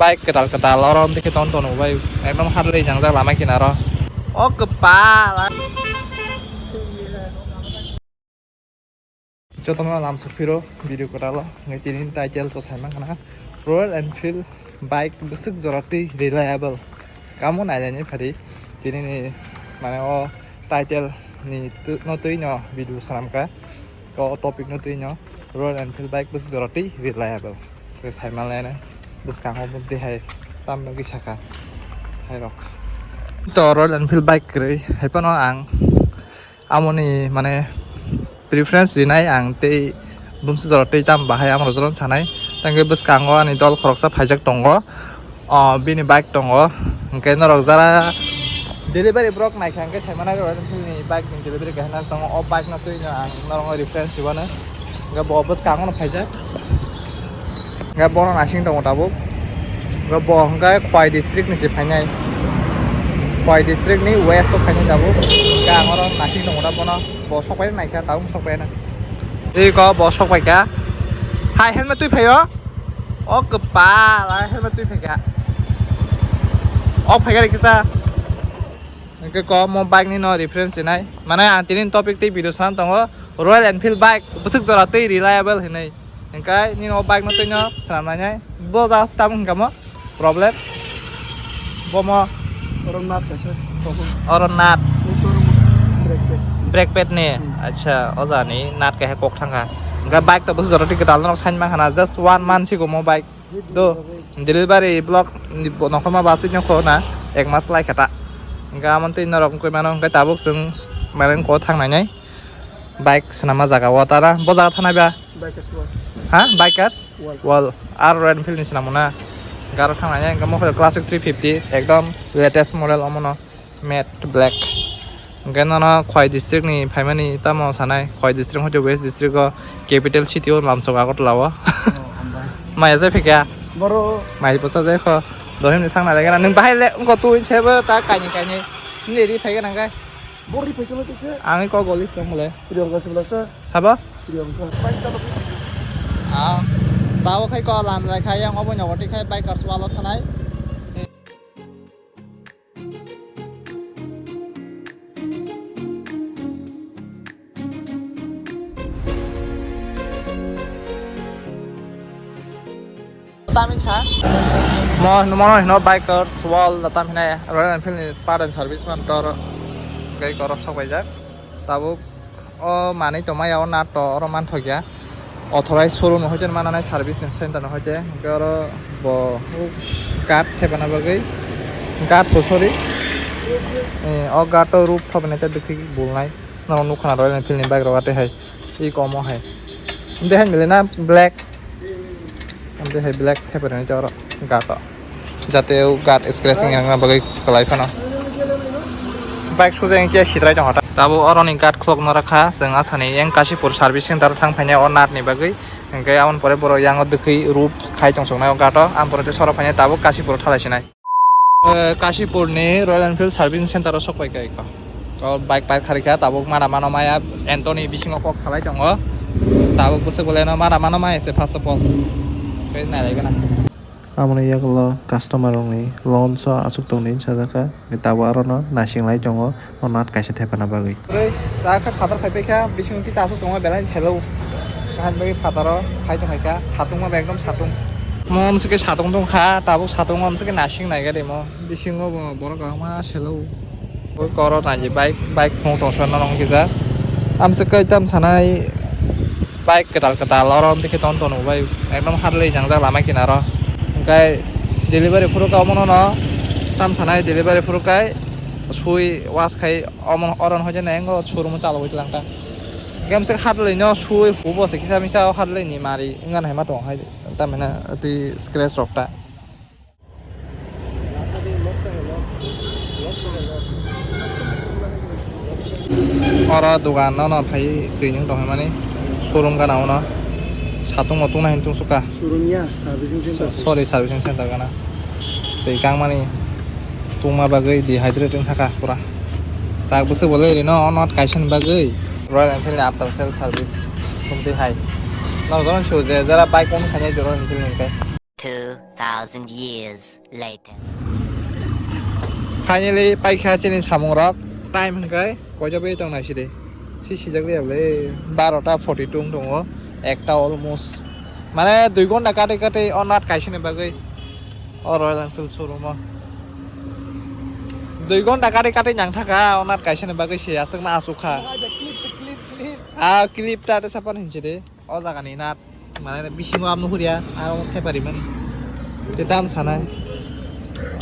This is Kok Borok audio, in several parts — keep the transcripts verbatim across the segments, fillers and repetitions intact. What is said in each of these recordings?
Bike kwtal kwtal oro dikhe ton tono bai, ekdom harlei jangjak lama kinaro. O kwpal. Jotono lam sukphiro video kwtalo, ngai tini title to sai mankha na, Royal Enfield bike bwswk jora twi reliable. Kamo nailaini phadi tini ni mane o title ni tw-, no twi no video swnamkha. O topic no twi no Royal Enfield bike bwswk jora twi reliable. Khe sai manlaina bwskango bumtwi hai tamno kisa kha hai rok. To Royal Enfield bike kwrwi hai phano ang amoni mane preference rinai ang tei bumswk jora tei tam bahai amrok jotono sanai. Tei hwnkhe bwskango ani dol khoroksa phaijak tongo. O bini bike tongo, hwnkhe norok jara delivery borok naikha hwnkhe sai mano Royal Enfield ni bike ni delivery kaisa tongo. O bike no twi no ang norok reference rwmano, hwnkhe bo bwskango no phaijak, hwnkhe bono naising tongo tabuk. Hwnkhe bo hwnkhe Khowai district ni se phainai, Khowai district ni west o phainai tabuk, hwnkhe ang oro naising tongo da bono, bo sokpai naikha tabuk sokpai na. Tei ko bo sokpai kha, hai helmet twi phaio. O kwpal, ah, helmet twi phaikha. O phaikha rikisa. Hwnkhe ko mo bike ni no reference rinai. Mane ang tini topic tei video swnam tongo. Royal Enfield bike bwswk jora tei reliable hinwi. Hwnkhe nini o bike no twi no swnam lainai. Bo jaga se tabuk hwnkha mo problem. Bo mo Oro nut kaisa kokon. Oro nut. Brake pad. Brake pad ni. Hmm. Acha, o jaga ni nut kaisa kok thangkha. Hwnkhe bike to bwswk jora twi kwtal norok sai mankha na, just one month sigo mo bike. Do delivery block ni bo-, nokholma bus no kho na, ek mas lai kha ta. Hwnkhe amo twi norok wngkha mano, hwnkhe tabuk chwng mane kho thangnai nai. Bike swnamma jaga o tara, bo jaga thanai ba? Bikers World. Ha? Bikers? World. World. Ar Royal Enfield ni swnamo na? Garo thangnai nai, hwnkhe mo khe classic three fifty, ekdom latest model omo no. Matte black. Hwnkhe nono Khowai district ni phaimani tamo sanai, Khowai district hoite West district o capital city o lamsok Agartala o. Oh, hambai. Maya jai phikya? Boro. Mai posa jai kho. Dohim ni thangna jai gana. Nwng bahai le wngkho twi sebo ta kaini kaini. Nini ri phaiga nang kai? Boro ri phaisa lo kisa. Ang ko golis nang le. Priyanka sibla sa. Habo? Priyanka. Ah. Tao khai ko lam jai khai yang obo nyogo ti khai bikers walo thanai. Tami cha? Mo, mo no hino bikers wall da tam hinai Royal Enfield ni part and service man tor gai koro sok bai jak. Tabuk o manwi tongmaya o nut to oro manthokya. Authorized showroom no hoite mananai service ni center no hoite. Hwnkhe oro bo guard thepana bagwi guard to sorry. Eh, o guard to roof thopnai tei bwkhwi bulnai. Norok nukha na Royal Enfield ni bike rok atwi hai. Iko omo hai. Amtwi hai mili na black. Amtwi hai black thepani tei oro guard o. Jate o guard scratching wngna bagwi kwlai phano. Bike suja wngkhe sitrai tongkha ta. Tabuk oroni guard khulokno rakha, chwng asani yang Kashipur service center o thang phainai o nut ni bagwi. Hwnkhe aboni pore borok yang o dwkhwi roof khai tong soknai o guard o. Aboni pore tei sorok phainai tabuk Kashipur o thalai sinai. Eh, Kashipur ni Royal Enfield Servicing Center o sok pai kha iko. O bike park kharikha, tabuk mana mano maya Anthony bisingo kok salai tongo. Tabuk bwswk bolai no mana mano maya se first of all. Khe nai lai gana. Aboni yagulo customer rokni loan so aswk tongni sajak kha. Tabuk aro no naising lai tongo. O nut kaisa thepana bagwi. Oi, ta khe phatar phai paikha, bisingo kisa aswk tongo, belai selo. Kaham bagwi phataro phai tong kha, satung ma ekdom satung. Mo amswk khe satung tong kha, tabuk satung amswk khe nasing nai gari mo. Bisingo bo borok kwbangma selo. Oi koro nai bike, bike phung tong sona nong kisa. Amswk khe tam sanai. Bike kwtal kwtal oro dikhe ton tono bai ekdom harlei jangjak lama kinaro. Hwnkhe delivery phuru kha omono no tam sanai delivery phuru khai sui wash khai omo oro no hoide nai showroom o chalogwi twlang kha. Hwnkhe amswk harlei no sui hubo se kisa misa o harlei ni mari wngya hai ma tong hai tamina twi scratch rok ta. Oro dogan no no phai twi nwng tong mani showroom gana uno satung bo tungna hin tungsukha. Showroom ya, servicing center. Sorry, servicing center gana. Twi kangmani tungma bagwi dehydrate wng thaka pura. Tak bwswk bo le rino ono kaisa ni bagwi. Royal Enfield ni after sale service tongtwi hai. Norok jono sio je jara bike own khainai Royal Enfield ni hwnkhe. Two thousand years later. Finally, paikha chini samung rok. Time hwnkhe koijabai tong naisidi. Si sijak liya bwle, barota forty two wng tongo. Ekta almost. Mane dui gonta kate kate o nat kaisani bagwi. O Royal Enfield showroom o. Dui gonta kate kate nang thaka o nat kaisani bagwi se aswk ma aswk kha. Ah, clip ta te sapan hinchidi. O jaga ni nat, mane bisingo amno huria, aro thepari mani. Te tam sanai.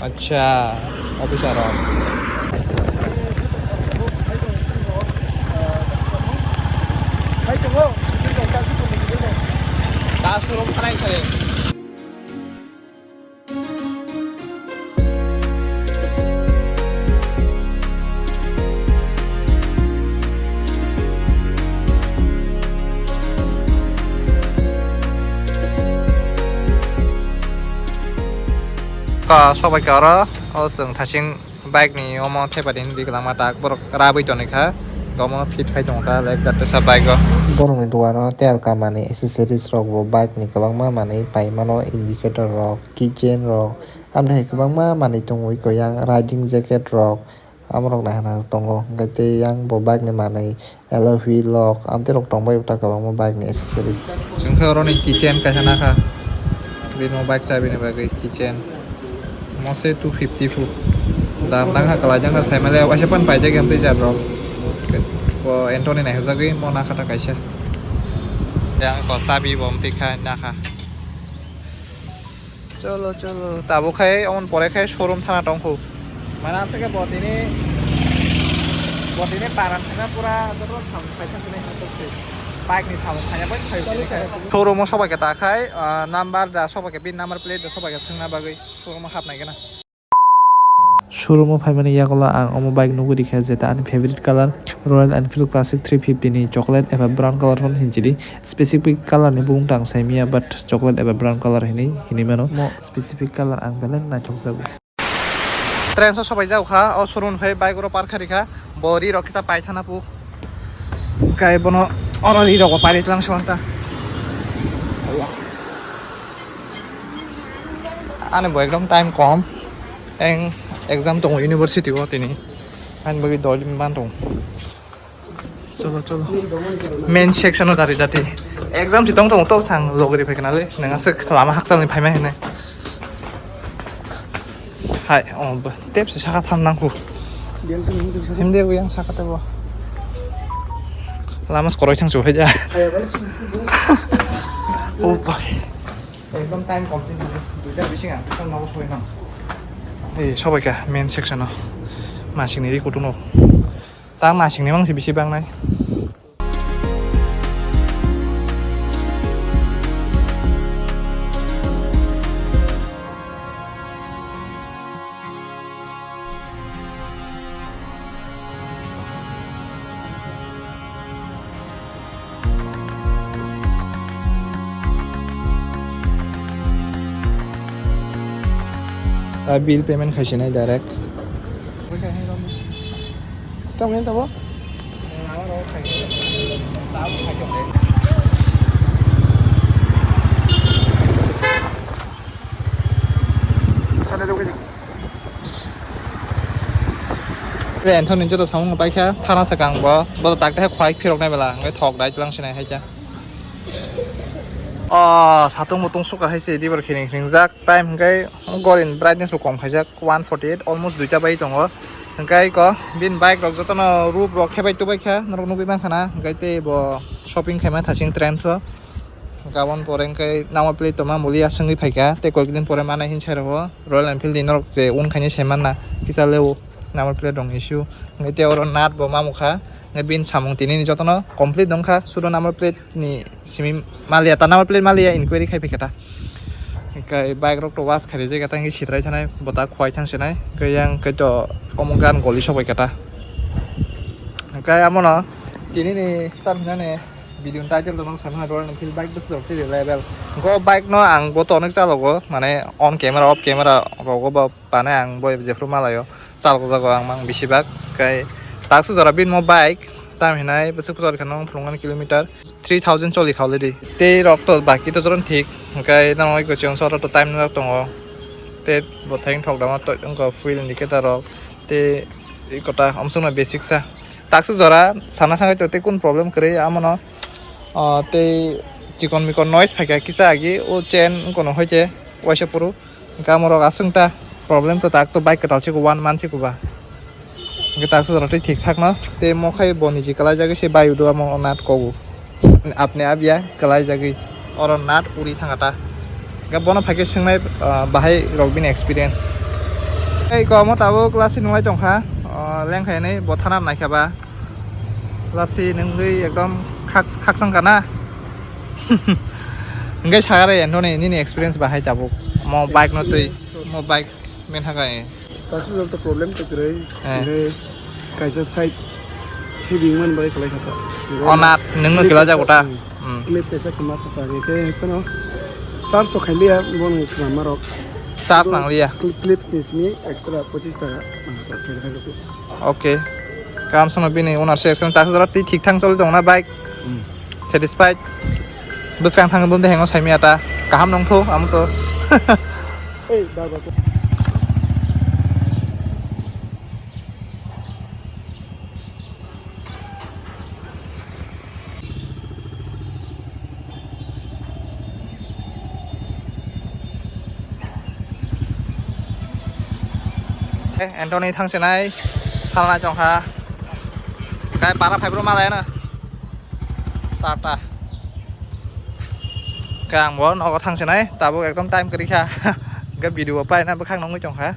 Acha, officer rok. Ta showroom khanai sare. Ka sobai ka oro, o chwng thasing bike ni omo thepari ni ri kwlangma tak borok rabwi tonikha, omo fit khai tongo ta, like, gatesa bike o. Borok ni dogano tel kamani accessories rok bo bike ni kwbangma manwi pai mano, indicator rok, keychain rok, Amtwi hai kwbangma manwi tongwi koi yang, riding jacket rok, amorok naina tongo. Hwnkhe tei yang bo bike ni manwi alloy wheel rok, amtwi rok tongbai ta kwbangma bike ni accessories. Chwngkhe oro ni keychain kaisa nakha, bini bike chabi ni bagwi keychain. Mose two fifty fu dam nangkha, kwlai jangkha, saimale waisa pan paijak yang tei jar rok. Bo Anthony naihokjagwi mo nakha ta kaisa. Yang ko chabi bo amtwi kha nakha. Cholo, cholo. Tabuk khai, omo pore khai showroom thana tongkhu. Mana aswk khe bo tini, bo tini paran thangna pura joto samung khai thang sinai thang tong se. Bike ni samung khanya bai khai. Showroom o sobai khe ta khai, ah, number da sobai khe, bin number plate da sobai khe swngna bagwi showroom o hapnai gana. Showroom o phaimani yagulo ang omo bike nugwi rikha, jeta ani favorite color Royal Enfield Classic three fifty ni chocolate eba brown color hwn hinjili. Specific color ni bumung tang saimanya, but chocolate eba brown color hinwi hinwi mano. Mo specific color ang belai naithokjago. Train so sobai jaukha, o showroom phai bike oro park kharikha, bo ri rok kisa paithana pu. Kai bono oro ri rok bo pairi tlang sibanta. Ani bo ekdom time kom. Eng exam tongo university o tini. Ani bagwi dol man tong. Cholo, cholo. Main section o dari dati. Exam ti tong tong to sang logri phai kana le. Nang aswk lama hakchal ni phaima hene. Hai, o tep se saka tham nang ku. Himde uyang saka tebo. Lama skoroi thang su hai ja. O bai. Ekdom time kom sini, duita bising ang, bisa nogo soi nang. Ei, sobai kha main section o. Masing ni ri kutung no. Ta masing ni mang si bisi bang nai. Ah, bill payment khai sinai direct. Tamo tamo. Sana dong. Anthony joto samung paikha, thana sakang bo, bo tak teh khwai phirok nai bela, ngai thok dai tlang sinai hai kha. O satung mutung suka hai se, dibor khiring khiring jak, time hwnkhe gorin brightness bo kom khaijak, one forty eight, almost duita bai tongo. Hwnkhe ko bin bike rok jotono roof rok khebai tubai kha, norok nugui mankha na, hwnkhe tei bo shopping khaima thasing trends o. Gabon pore hwnkhe number plate tongma mulia swngwi phaikha, tei koikdin pore manai hinwi sai rwo. Royal Enfield ni norok je un khainai sai manna kisa leo number plate rong issue. Hwnkhe tei oro nut bo mamukha, hwnkhe bini samung tini ni jotono complete wngkha, sudo number plate ni simi maliya ta, number plate maliya inquiry khai phaikha ta. Hwnkhe bike rok to wash khai rijak ta, hwnkhe sitrai sanai bo ta khwai thang sinai, hwnkhe yang khe to omo gan goli sok bai kha ta. Hwnkhe amono tini ni tam hinani video ni title rok no sanai Royal Enfield bike bwswk rok tei reliable. Go bike no ang bo to onek chalogo, mane on camera off camera rogo bo. Pane ang bo jephru malaio, chalok jago ang mang bisi bak. Kai taksu jora bin mo bike, tam hinai bwswk jora kheno phulungani kilometer three thousand choli kha already. Tei rok to baki to joron thik, Hwnkhe tamo eko chwng soro to time nwngjak tongo. Tei bo thayung thok dama to wngkha fuel indicator rok. Tei eko ta omsokno basic sa. Taksa jora sana thangwi to tei kun problem kwrwi amono. Ah, tei chikon mikon noise phaikha kisa agi o chain wngkha no hoite waisa phuru. Hwnkhe amorok aswk ta problem to tak to bike kwtal siko one month siko ba. Hwnkhe taksa jora tei thik thak no tei mo khai bo niji kwlaijagwi se bai udo amo nat kogo. Apni abya kwlaijagwi oro nat uri thangata. Hwnkhe bono phaikhe swngnai, ah, bahai rok bini experience. Tei komo tabuk lasi nunglai tongkha, ah, lengkhainai bo thana naikha ba. Lasi nungwi ekdom khak-, khaksang kana. Hwnkhe sagare Anthony nini experience bahai tabuk. Mo bike no twi, mo bike men hakai. Taksa jol to problem to kwrwi. Eh. Hwnkhe kaisa side heavy wngmani bagwi kwlai kha ta. O nat, nungno clip kila kaisa, jago ta? Hmm. Hmm. Clip kaisa kwma kha ta, hwnkhe phano charge to khailiya, bono swlama rok. Charge nangliya. Cl-, clips ni simi extra pochis taka nang kha, twenty five rupees. Okay. Kam sono bini owner se action taksa jora twi thik thang choli tong na bike. Hmm. Satisfied. Bwskang thang bumde hengo saimaya ta. Kaham nongtho amo to. Ei, bar bar. Eh, Anthony thangsinai, thalnai tongkha. Kai para phaibro malai na. Tata. Kang bo nogo thangsinai, tabuk ekdom time kwrwi kha. Ga video bo paina bwkhak nongwi tongkha.